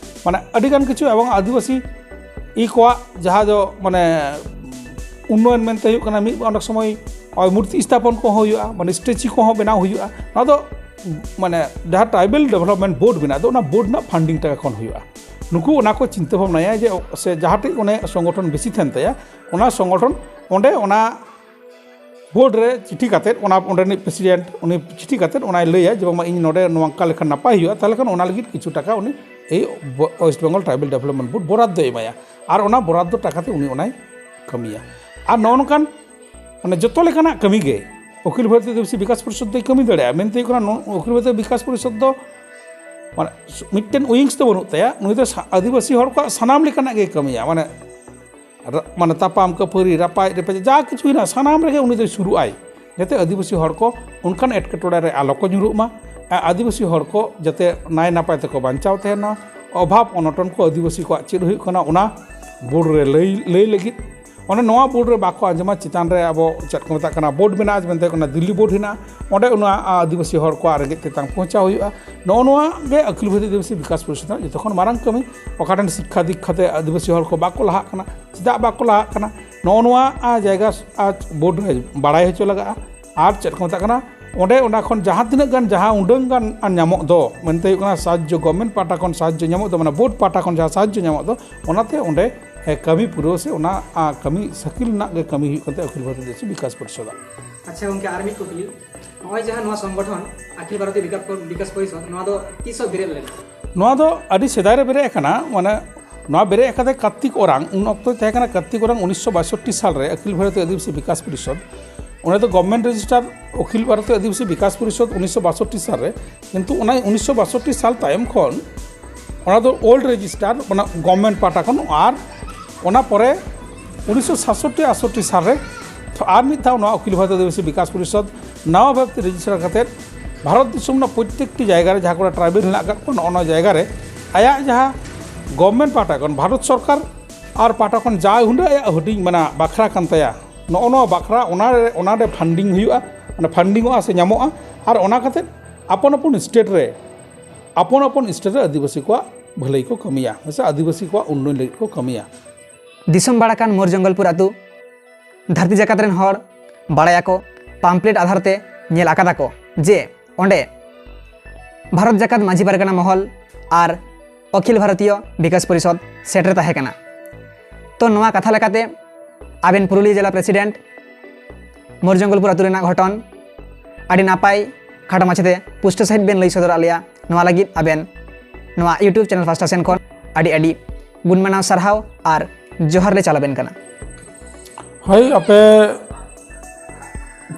ᱢᱟᱱᱮ ᱟᱹᱰᱤᱜᱟᱱ ᱠᱤᱪᱷᱩ᱾ ᱮᱵᱚᱝ ᱟᱹᱫᱤᱵᱟᱹᱥᱤ ᱤ ᱠᱚᱣᱟᱜ ᱡᱟᱦᱟᱸ ᱫᱚ ᱢᱟᱱᱮ ᱩᱱᱱᱚᱭᱚᱱ ᱢᱮᱱᱛᱮ ᱦᱩᱭᱩᱜ ᱠᱟᱱᱟ, ᱢᱤᱫ ᱚᱱᱮᱠ ᱥᱚᱢᱚᱭ ᱳᱭ ᱢᱩᱨᱛᱤ ᱥᱛᱷᱟᱯᱚᱱ ᱠᱚᱦᱚᱸ ᱦᱩᱭᱩᱜᱼᱟ, ᱢᱟᱱᱮ ᱥᱴᱮᱪᱩ ᱠᱚᱦᱚᱸ ᱵᱮᱱᱟᱣ ᱦᱩᱭᱩᱜᱼᱟ᱾ ᱱᱚᱣᱟ ᱫᱚ ᱢᱟᱱᱮ ᱡᱟᱦᱟᱸ ᱴᱨᱟᱭᱵᱮᱞ ᱰᱮᱵᱷᱞᱚᱯᱢᱮᱱᱴ ᱵᱳᱨᱰ ᱢᱮᱱᱟᱜ ᱫᱚ, ᱚᱱᱟ ᱵᱳᱨᱰ ᱨᱮᱱᱟᱜ ᱯᱷᱟᱱᱰᱤᱝ ᱴᱟᱠᱟ ᱠᱷᱚᱱ ᱦᱩᱭᱩᱜᱼᱟ᱾ ᱱᱩᱠᱩ ᱚᱱᱟ ᱠᱚ ᱪᱤᱱᱛᱟᱹ ᱵᱷᱟᱵᱽᱱᱟᱭᱟ ᱡᱮ ᱥᱮ ᱡᱟᱦᱟᱸᱴᱤᱡ ᱚᱱᱮ ᱥᱚᱝᱜᱚᱴᱷᱚᱱ ᱵᱮᱥᱤ ᱛᱟᱦᱮᱱ ᱛᱟᱭᱟ, ᱚᱱᱟ ᱥᱚᱝᱜᱚᱴᱷᱚᱱ ᱚᱸᱰᱮ ᱚᱱᱟ ᱵᱳᱨᱰ ᱨᱮ ᱪᱤᱴᱷᱤ ᱠᱟᱛᱮᱫ, ᱚᱱᱟ ᱚᱸᱰᱮᱱᱤᱡ ᱯᱨᱮᱥᱤᱰᱮᱱᱴ ᱩᱱᱤ ᱪᱤᱴᱷᱤ ᱠᱟᱛᱮᱫ ᱚᱱᱟᱭ ᱞᱟᱹᱭᱟ ᱡᱮ ᱵᱟᱝᱢᱟ ᱤᱧ ᱱᱚᱰᱮ ᱱᱚᱝᱠᱟ ᱞᱮᱠᱷᱟᱱ ᱱᱟᱯᱟᱭ ᱦᱩᱭᱩᱜᱼᱟ, ᱛᱟᱦᱚᱞᱮ ᱠᱷᱟᱱ ᱚᱱᱟ ᱞᱟᱹᱜᱤᱫ ᱠᱤᱪᱷᱩ ᱴᱟᱠᱟ ᱩᱱᱤ ᱮᱭ ᱵᱚ-, west Bengal tribal development board ᱵᱚᱨᱟᱫᱫᱚᱭ ᱮᱢᱟᱭᱟ᱾ ᱟᱨ ᱚᱱᱟ ᱵᱚᱨᱟᱫᱫᱚ ᱴᱟᱠᱟ ᱛᱮ ᱩᱱᱤ ᱚᱱᱟᱭ ᱠᱟᱹᱢᱤᱭᱟ᱾ ᱟᱨ ᱱᱚᱜᱼᱚ ᱱᱚᱝᱠᱟᱱ ᱢᱟᱱᱮ ᱡᱚᱛᱚ ᱞᱮᱠᱟᱱᱟᱜ ᱠᱟᱹᱢᱤ ᱜᱮ ᱚᱠᱷᱤᱞ ᱵᱷᱟᱨᱚᱛᱤᱭᱚ ᱟᱹᱫᱤᱵᱟᱹᱥᱤ ᱵᱤᱠᱟᱥ ᱯᱚᱨᱤᱥᱚᱫᱽ ᱫᱚᱭ ᱠᱟᱹᱢᱤ ᱫᱟᱲᱮᱭᱟᱜᱼᱟ᱾ ᱢᱮᱱᱛᱮ ᱦᱩᱭᱩᱜ ᱠᱟᱱᱟ, ᱱᱚ-, ᱚᱠᱷᱤᱞ ᱵᱷᱟᱨᱚᱛᱤᱭᱚ ᱵᱤᱠᱟᱥ ᱯᱚᱨᱤᱥᱚᱫᱽ ᱫᱚ ᱢᱟᱱᱮ ᱢᱤᱫᱴᱮᱱ ᱩᱭᱤᱝᱥ ᱫᱚ ᱵᱟᱹᱱᱩᱜ ᱛᱟᱭᱟ᱾ ᱱᱩᱭ ᱫᱚ ᱥᱟ-, ᱟᱹᱫᱤᱵᱟᱹᱥᱤ ᱦᱚᱲ ᱠᱚᱣᱟᱜ ᱥᱟᱱᱟᱢ ᱞᱮᱠᱟᱱᱟᱜ ᱜᱮᱭ ᱠᱟᱹᱢᱤᱭᱟ᱾ ᱢᱟᱱᱮ ᱨᱟ-, ᱢᱟᱱᱮ ᱛᱟᱯᱟᱢ ᱠᱷᱟᱹᱯᱟᱹᱨᱤ, ᱨᱟᱯᱟᱡ ᱨᱮᱯᱮᱡ, ᱡᱟ ᱠᱤᱪᱷᱩ ᱦᱮᱱᱟᱜᱼᱟ, ᱥᱟᱱᱟᱢ ᱨᱮᱜᱮ ᱩᱱᱤ ᱫᱚᱭ ᱥᱩᱨᱩᱜ ᱟᱭ, ᱡᱟᱛᱮ ᱟᱹᱫᱤᱵᱟᱹᱥᱤ ᱦᱚᱲ ᱠᱚ ᱚᱱᱠᱟᱱ ᱮᱴᱠᱮᱴᱚᱬᱮ ᱨᱮ ᱟᱞᱚ ᱠᱚ ᱧᱩᱨᱩᱜ ᱢᱟ, ᱟ-, ᱟᱹᱫᱤᱵᱟᱹᱥᱤ ᱦᱚᱲ ᱠᱚ ᱡᱟᱛᱮ ᱱᱟᱭ ᱱᱟᱯᱟᱭ ᱛᱮᱠᱚ ᱵᱟᱧᱪᱟᱣ ᱛᱟᱦᱮᱱᱟ᱾ ᱚᱵᱷᱟᱵᱽ ᱚᱱᱚᱴᱚᱱ ᱠᱚ ᱟᱹᱫᱤᱵᱟᱹᱥᱤ ᱠᱚᱣᱟᱜ ᱪᱮᱫ ᱦᱩᱭᱩᱜ ᱠᱟᱱᱟ, ᱚᱱᱟ ᱵᱳᱨᱰ ᱨᱮ ᱞᱟᱹᱭ, ᱞᱟᱹᱭ ᱞᱟᱹᱜᱤᱫ᱾ ᱚᱱᱮ ᱱᱚᱣᱟ ᱵᱳᱨᱰ ᱨᱮ ᱵᱟᱠᱚ ᱟᱸᱡᱚᱢᱟ, ᱪᱮᱛᱟᱱ ᱨᱮ ᱟᱵᱚ ᱪᱮᱫ ᱠᱚ ᱢᱮᱛᱟᱜ ᱠᱟᱱᱟ, ᱵᱳᱨᱰ ᱢᱮᱱᱟᱜᱼᱟ, ᱢᱮᱱᱛᱮ ᱚᱱᱟ ᱫᱤᱞᱞᱤ ᱵᱳᱨᱰ ᱦᱮᱱᱟᱜᱼᱟ, ᱚᱸᱰᱮ ᱚᱱᱟ ᱟᱹᱫᱤᱵᱟᱹᱥᱤ ᱦᱚᱲ ᱠᱚᱣᱟᱜ ᱨᱮᱸᱜᱮᱡ ᱛᱮᱛᱟᱝ ᱯᱳᱸᱪᱷᱟᱣ ᱦᱩᱭᱩᱜᱼᱟ᱾ ᱱᱚᱜᱼᱚ ᱱᱚᱣᱟ ᱜᱮ ᱟᱹᱠᱷᱤᱞ ᱵᱷᱟᱨᱚᱛᱤᱭᱚ ᱟᱹᱫᱤᱵᱟᱹᱥᱤ ᱵᱤᱠᱟᱥ ᱯᱚᱨᱤᱥᱚᱫᱽ ᱨᱮᱱᱟᱜ ᱡᱚᱛᱚ ᱠᱷᱚᱱ ᱢᱟᱨᱟᱝ ᱠᱟᱹᱢᱤ᱾ ᱚᱠᱟ ᱴᱷᱮᱱ ᱥᱤᱠᱠᱷᱟ ᱫᱤᱠᱠᱷᱟ ᱛᱮ ᱟᱹᱫᱤᱵᱟᱹᱥᱤ ᱦᱚᱲ ᱠᱚ ᱵᱟᱠᱚ ᱞᱟᱦᱟᱜ ᱠᱟᱱᱟ, ᱪᱮᱫᱟᱜ ᱵᱟᱠᱚ ᱞᱟᱦᱟᱜ ᱠᱟᱱᱟ, ᱱᱚᱜᱼᱚ ᱱᱚᱣᱟ, ᱟ, ᱡᱟᱭᱜᱟ, ᱟ, ᱵᱳᱨᱰ ᱨᱮ ᱵᱟᱲᱟᱭ ᱦᱚᱪᱚ ᱞᱟᱜᱟᱜᱼᱟ᱾ ᱟᱨ ᱪᱮᱫ ᱠᱚ ᱢᱮᱛᱟᱜ ᱠᱟᱱᱟ, ᱚᱸᱰᱮ ᱚᱱᱟ ᱠᱷᱚᱱ ᱡᱟᱦᱟᱸ ᱛᱤᱱᱟᱹᱜ ᱜᱟᱱ, ᱡᱟᱦᱟᱸ ᱩᱰᱟᱹᱝ ᱜᱟᱱ ᱟᱨ ᱧᱟᱢᱚᱜ ᱫᱚ, ᱢᱮᱱᱛᱮ ᱦᱩᱭᱩᱜ ᱠᱟᱱᱟ ᱥᱟᱦᱟᱡᱽᱡᱚ, ᱜᱚᱵᱷᱢᱮᱱᱴ ᱯᱟᱦᱴᱟ ᱠᱷᱚᱱ ᱥᱟᱦᱟᱡᱽᱡᱚ ᱧᱟᱢᱚᱜ ᱫᱚ, ᱢᱟᱱᱮ ᱵᱳᱨᱰ ᱯᱟᱦᱴᱟ ᱠᱷᱚᱱ ᱡᱟᱦᱟᱸ ᱥᱟᱦᱟᱡᱽᱡᱚ ᱧᱟᱢᱚᱜ ᱫᱚ, ᱚᱱᱟᱛᱮ ᱚᱸᱰᱮ, ᱮ, ᱠᱟᱹᱢᱤ ᱯᱩᱨᱟᱹᱣ ᱥᱮ ᱚᱱᱟ, ᱟ, ᱠᱟᱹᱢᱤ ᱥᱟᱹᱠᱤᱞ ᱨᱮᱱᱟᱜ ᱜᱮ ᱠᱟᱹᱢᱤ ᱦᱩᱭᱩᱜ ᱠᱟᱱ ᱛᱟᱦᱮᱸᱫ ᱟᱹᱠᱷᱤᱞ ᱵᱷᱟᱨᱚᱛᱤᱭᱚ ᱟᱹᱫᱤᱵᱟᱹᱥᱤ ᱵᱤᱠᱟᱥ ᱯᱚᱨᱤᱥᱚᱫᱟᱜ᱾ ᱟᱪᱪᱷᱟ ᱜᱚᱢᱠᱮ, ᱟᱨ ᱢᱤᱫ ᱠᱩᱠᱞᱤ, ᱱᱚᱜᱼᱚᱭ ᱡᱟᱦᱟᱸ ᱱᱚᱣᱟ ᱥᱚᱝᱜᱚᱴᱷᱚᱱ ᱟᱹᱠᱷᱤᱞ ᱵᱷᱟᱨᱚᱛᱤᱭᱚ ᱵᱤᱠᱟᱥ ᱯᱚ-, ᱵᱤᱠᱟᱥ ᱯᱚᱨᱤᱥᱚᱫ, ᱱᱚᱣᱟ ᱫᱚ ᱛᱤᱥᱚᱜ ᱵᱮᱨᱮᱫ ᱞᱮᱱᱟ? ᱱᱚᱣᱟ ᱫᱚ ᱟᱹᱰᱤ ᱥᱮᱫᱟᱭ ᱨᱮ ᱵᱮᱨᱮᱫ ᱟᱠᱟᱱᱟ, ᱢᱟᱱᱮ ᱱᱚᱣᱟ ᱵᱮᱨᱮᱫ ᱟᱠᱟᱫᱟᱭ ᱠᱟᱨᱛᱤᱠ ᱳᱨᱟᱝ, ᱩᱱ ᱚᱠᱛᱚᱭ ᱛᱟᱦᱮᱸ ᱠᱟᱱᱟ ᱠᱟᱨᱛᱤᱠ ᱳᱨᱟᱝ ᱩᱱᱤᱥᱥᱚ ᱵᱟᱥᱚᱴᱴᱤ ᱥᱟᱞ ᱨᱮ ᱟᱹᱠᱷᱤᱞ ᱵᱷᱟᱨᱚᱛᱤᱭᱚ ᱟᱹᱫᱤᱵᱟᱹᱥᱤ ᱵᱤᱠᱟᱥ ᱯᱚᱨᱤᱥᱚᱫ᱾ ᱚᱸᱰᱮ ᱫᱚ ᱜᱚᱵᱷᱢᱮᱱᱴ ᱨᱮᱡᱤᱥᱴᱟᱨ ᱟᱹᱠᱷᱤᱞ ᱵᱷᱟᱨᱚᱛᱤᱭᱚ ᱟᱹᱫᱤᱵᱟᱹᱥᱤ ᱵᱤᱠᱟᱥ ᱯᱚᱨᱤᱥᱚᱫ ᱩᱱᱤᱥᱥᱚ ᱵᱟᱥᱚᱴᱴᱤ ᱥᱟᱞ ᱨᱮ, ᱠᱤᱱᱛᱩ ᱚᱱᱟ ᱩᱱᱤᱥᱥᱚ ᱵᱟᱥᱚᱴᱴᱤ ᱥᱟᱞ ᱛᱟᱭᱚᱢ ᱠᱷᱚᱱ ᱚᱱᱟ ᱫᱚ ᱳᱞᱰ ᱨᱮᱡᱤᱥᱴᱟᱨ, ᱚᱱᱟ ᱜᱚᱵᱷᱢᱮᱱᱴ ᱯᱟᱦᱴᱟ ᱠᱷᱚᱱ, ᱟᱨ ᱚᱱᱟ ᱯᱚᱨᱮ ᱩᱱᱤᱥᱥᱚ ᱥᱟᱛᱥᱚᱴᱴᱤ ᱟᱴᱥᱚᱴᱴᱤ ᱥᱟᱞ ᱨᱮ ᱟᱨ ᱢᱤᱫ ᱫᱷᱟᱣ ᱱᱚᱣᱟ ᱟᱹᱠᱷᱤᱞ ᱵᱷᱟᱨᱚᱛᱤᱭᱚ ᱟᱹᱫᱤᱵᱟᱹᱥᱤ ᱵᱤᱠᱟᱥ ᱯᱚᱨᱤᱥᱚᱫ ᱱᱟᱣᱟ ᱵᱷᱟᱵᱽᱛᱮ ᱨᱮᱡᱤᱥᱴᱟᱨ ᱠᱟᱛᱮᱫ ᱵᱷᱟᱨᱚᱛ ᱫᱤᱥᱚᱢ ᱨᱮᱱᱟᱜ ᱯᱨᱚᱛᱛᱮᱠᱴᱤ ᱡᱟᱭᱜᱟ ᱨᱮ ᱡᱟᱦᱟᱸ ᱠᱚᱨᱮ ᱴᱨᱟᱭᱵᱮᱞ ᱦᱮᱱᱟᱜ ᱟᱠᱟᱫ ᱠᱚᱣᱟ, ᱱᱚᱜᱼᱚ ᱱᱚᱣᱟ ᱡᱟᱭᱜᱟ ᱨᱮ ᱟᱭᱟᱜ ᱡᱟᱦᱟᱸ ᱜᱚᱵᱷᱢᱮᱱᱴ ᱯᱟᱦᱴᱟ ᱠᱷᱚᱱ, ᱵᱷᱟᱨᱚᱛ ᱥᱚᱨᱠᱟᱨ ᱟᱨ ᱯᱟᱦᱴᱟ ᱠᱷᱚᱱ ᱡᱟ ᱦᱩᱰᱟᱹ ᱟᱭᱟᱜ ᱦᱩᱰᱤᱧ ᱢᱟᱱᱟ ᱵᱟᱠᱷᱨᱟ ᱠᱟᱱ ᱛᱟᱭᱟ, ᱱᱚᱜᱼᱚ ᱱᱚᱣᱟ ᱵᱟᱠᱷᱨᱟ ᱚᱱᱟ ᱨᱮ, ᱚᱱᱟ ᱨᱮ ᱯᱷᱟᱱᱰᱤᱝ ᱦᱩᱭᱩᱜᱼᱟ, ᱚᱱᱟ ᱯᱷᱟᱱᱰᱤᱝᱚᱜᱼᱟ ᱥᱮ ᱧᱟᱢᱚᱜᱼᱟ᱾ ᱟᱨ ᱚᱱᱟ ᱠᱟᱛᱮ ᱟᱯᱚᱱ ᱟᱯᱚᱱ ᱥᱴᱮᱴ ᱨᱮ, ᱟᱯᱚᱱ ᱟᱯᱚᱱ ᱥᱴᱮᱴ ᱨᱮ ᱟᱹᱫᱤᱵᱟᱹᱥᱤ ᱠᱚᱣᱟᱜ ᱵᱷᱟᱹᱞᱟᱹᱭ ᱠᱚ ᱠᱟᱹᱢᱤᱭᱟ, ᱦᱮᱸ ᱥᱮ, ᱟᱹᱫᱤᱵᱟᱹᱥᱤ ᱠᱚᱣᱟᱜ ᱩᱱᱱᱚᱭᱚᱱ ᱞᱟᱹᱜᱤᱫ ᱠᱚ ᱠᱟᱹᱢᱤᱭᱟ᱾ ᱫᱤᱥᱚᱢ ᱵᱟᱲᱟ ᱠᱟᱱ ᱢᱳᱨ ᱡᱚᱝᱜᱚᱞᱯᱩᱨ ᱟᱹᱛᱩ ᱫᱷᱟᱹᱨᱛᱤ ᱡᱟᱠᱟᱛ ᱨᱮᱱ ᱦᱚᱲ ᱵᱟᱲᱟᱭᱟᱠᱚ, ᱯᱟᱢᱯᱞᱮᱴ ᱟᱫᱷᱟᱨ ᱛᱮ ᱧᱮᱞ ᱟᱠᱟᱫᱟ ᱠᱚ ᱡᱮ ᱚᱸᱰᱮ ᱵᱷᱟᱨᱚᱛ ᱡᱟᱠᱟᱛ ᱢᱟᱹᱡᱷᱤ ᱯᱟᱨᱜᱟᱱᱟ ᱢᱚᱦᱚᱞ ᱟᱨ ᱚᱠᱷᱤᱞ ᱵᱷᱟᱨᱚᱛᱤᱭᱚ ᱵᱤᱠᱟᱥ ᱯᱚᱨᱤᱥᱚᱫᱽ ᱥᱮᱴᱮᱨ ᱛᱟᱦᱮᱸ ᱠᱟᱱᱟ᱾ ᱛᱚ, ᱱᱚᱣᱟ ᱠᱟᱛᱷᱟ ᱞᱮᱠᱟᱛᱮ ᱟᱵᱮᱱ ᱯᱩᱨᱩᱞᱤᱭᱟᱹ ᱡᱮᱞᱟ ᱯᱨᱮᱥᱤᱰᱮᱱᱴ ᱢᱳᱨ ᱡᱚᱝᱜᱚᱞᱯᱩᱨ ᱟᱹᱛᱩ ᱨᱮᱱᱟᱜ ᱜᱷᱚᱴᱚᱱ ᱟᱹᱰᱤ ᱱᱟᱯᱟᱭ ᱠᱷᱟᱴᱚ ᱢᱟᱪᱷᱟᱛᱮ ᱯᱩᱥᱴᱟᱹ ᱥᱟᱺᱦᱤᱡ ᱵᱮᱱ ᱞᱟᱹᱭ ᱥᱚᱫᱚᱨᱟᱜ ᱞᱮᱭᱟ᱾ ᱱᱚᱣᱟ ᱞᱟᱹᱜᱤᱫ ᱟᱵᱮᱱ ᱱᱚᱣᱟ YouTube ᱪᱮᱱᱮᱞ ᱯᱟᱦᱴᱟ ᱥᱮᱱ ᱠᱷᱚᱱ ᱟᱹᱰᱤ ᱟᱹᱰᱤ ᱜᱩᱱ ᱢᱟᱱᱟᱣ ᱥᱟᱨᱦᱟᱣ ᱟᱨ ᱡᱚᱦᱟᱨ ᱞᱮ ᱪᱟᱞ ᱟᱵᱮᱱ ᱠᱟᱱᱟ᱾ ᱦᱳᱭ, ᱟᱯᱮ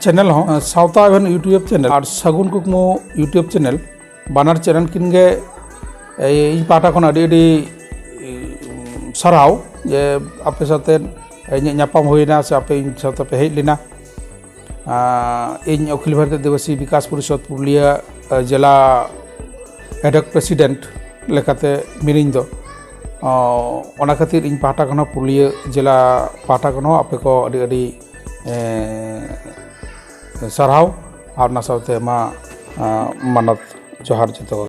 ᱪᱮᱱᱮᱞ ᱦᱚᱸ, ᱥᱟᱶᱛᱟ ᱮᱵᱷᱮᱱ YouTube ᱪᱮᱱᱮᱞ ᱟᱨ ᱥᱟᱹᱜᱩᱱ ᱠᱩᱠᱢᱩ YouTube ᱪᱮᱱᱮᱞ, ᱵᱟᱱᱟᱨ ᱪᱮᱱᱮᱞ ᱠᱤᱱ ᱜᱮ, ᱮ, ᱤᱧ ᱯᱟᱦᱴᱟ ᱠᱷᱚᱱ ᱟᱹᱰᱤ ᱟᱹᱰᱤ, ᱮ, ᱥᱟᱨᱦᱟᱣ ᱡᱮ ᱟᱯᱮ ᱥᱟᱛᱮ ᱤᱧᱟᱹᱜ ᱧᱟᱯᱟᱢ ᱦᱩᱭᱱᱟ ᱥᱮ ᱟᱯᱮ ᱤᱧ ᱥᱟᱶᱛᱮ ᱯᱮ ᱦᱮᱡ ᱞᱮᱱᱟ᱾ ᱟᱸ, ᱤᱧ ᱚᱠᱷᱤᱞ ᱵᱷᱟᱨᱚᱛᱤᱭᱚ ᱟᱹᱫᱤᱵᱟᱹᱥᱤ ᱵᱤᱠᱟᱥ ᱯᱚᱨᱤᱥᱚᱫᱽ ᱯᱩᱨᱩᱞᱤᱭᱟᱹ, ᱮ, ᱡᱮᱞᱟ ᱮᱰᱦᱚᱠ ᱯᱨᱮᱥᱤᱰᱮᱱᱴ ᱞᱮᱠᱟᱛᱮ ᱢᱤᱱᱟᱹᱧ ᱫᱚ, ᱚ, ᱚᱱᱟ ᱠᱷᱟᱹᱛᱤᱨ ᱤᱧ ᱯᱟᱦᱴᱟ ᱠᱷᱚᱱ ᱦᱚᱸ, ᱯᱩᱨᱩᱞᱤᱭᱟᱹ ᱡᱮᱞᱟ ᱯᱟᱦᱴᱟ ᱠᱷᱚᱱ ᱦᱚᱸ ᱟᱯᱮ ᱠᱚ ᱟᱹᱰᱤ ᱟᱹᱰᱤ, ᱮ, ᱥᱟᱨᱦᱟᱣ ᱟᱨ ᱚᱱᱟ ᱥᱟᱶᱛᱮ ᱢᱟ, ᱟ, ᱢᱟᱱᱚᱛ ᱡᱚᱦᱟᱨ ᱡᱚᱛᱚ᱾